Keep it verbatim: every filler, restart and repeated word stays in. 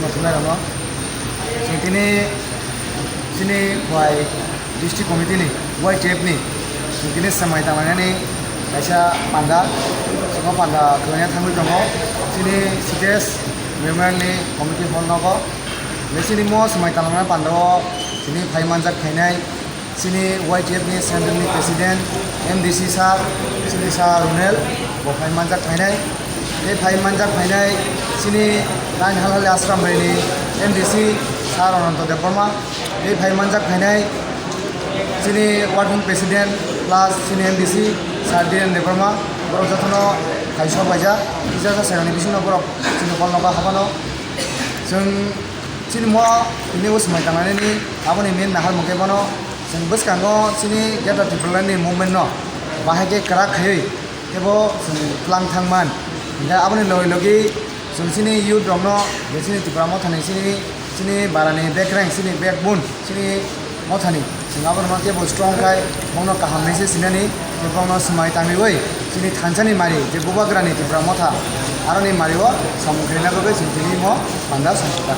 Chwng tini chini Y district committee ni, Y T F ni chwng tini swmai tanglainani kaisa panda, chwngno panda khwlaina thangwi tongo chini Sitesh Memorial ni committee hall nogo. Chini mo swmai tanglaina panda o chini phai manjak khainai chini Y T F ni central ni president M D C sir, chini sir Runel, bo phai manjak phainai. Tei phai manjak phainai chini Nain Halhali Ashram bai ni M D C sir Ananto Debbarma. Tei phai manjak phainai chini working president plus chini M D C sir Dhiren Debbarma. Borok jotono khai sok laijak. Kisa sa serani bisingo borok chini hall nogo habano. Chwng chini mo tini o swmai tanglainani aboni main nahal mungkhe bono chwng bwskango chini Greater Tipraland ni movement no bahai khe kwrak khaiwi teibo chwng tlang thangman. Hinkhe aboni logi logi chwng chini youth rokno je chini Tipra Mothani chini, chini barani bekreng chini backbone chini Mothani chwng abono ma kebo strong khai bongno kaham message sinani tei bongno swmai tangriwi chini thansani mari je Bubagrani Tipra Motha aroni mario samung khaina bagwi chwng tini mo panda samsukha.